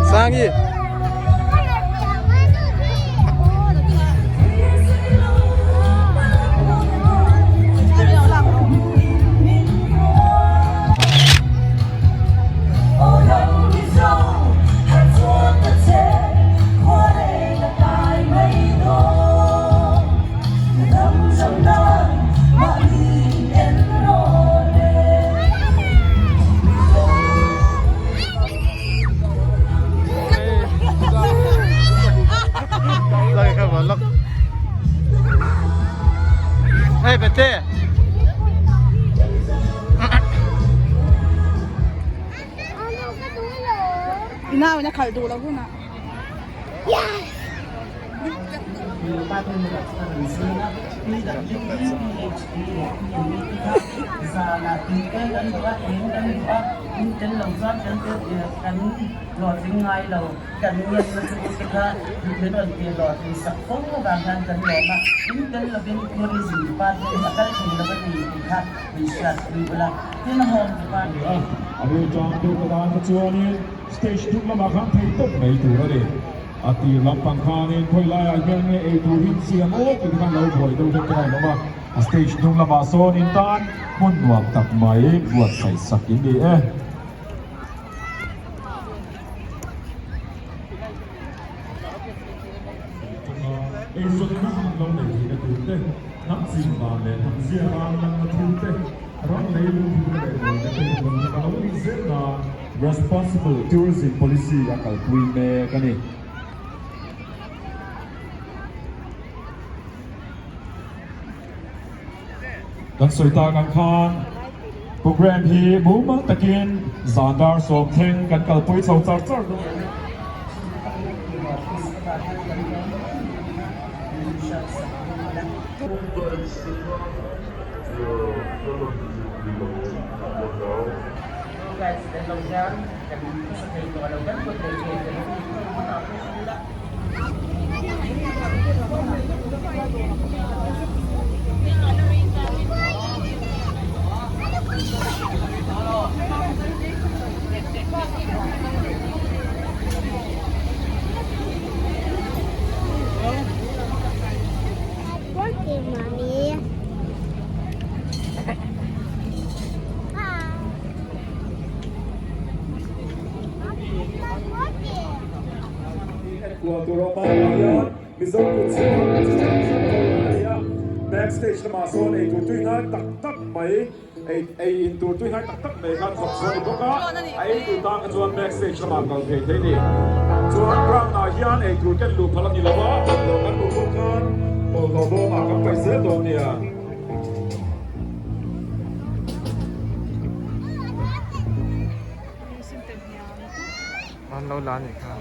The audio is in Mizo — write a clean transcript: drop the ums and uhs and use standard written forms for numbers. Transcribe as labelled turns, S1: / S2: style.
S1: Sangi. Hey, Bete.
S2: Nau na khalh duh lo hunah.
S3: A rilṭam deuh ka dan kha chuanin stage hnung lamah khan thei tawp mai tur a ni. A tir lampang khanin khawi laiah hian nge ei tur hi siam aw tih te khan lo buai deuh hlek khan a awm a. A stage hnung lamah sawn in tan hmun nuam tak mai buatsaih sak in ni e. Eizawnna an lo nei theihna tur te, hnam chin dan leh hnam ziaka an lanna thil te, ram lei lunghlum leh mawina te humhim a lo nih zel nan Responsible Tourism Policy a kalpui mek a ni. Kan sawi tak ang khan program hi mumal takin zan dar sawm thleng kan kalpui chho char char dawn a ni. Kual tur awm ah hian Mizo kut chhung chi hrang hrang ho a ni a, back stage lamah sawn ei tur tui hnai tak tak mai ei ei in tur tui hnai tak tak mai khan chhawp chhuah a ni bawk a, a ei tur tan kha chuan back stage lamah kal thei thei a ni. Chuan ground ah hian ei tur ken luh phal a ni lo a, bawlhhlawh kan luh pawh khan bawlhhlawh bawmah kan paih zel dawn nia.
S1: An lo la a nih kha.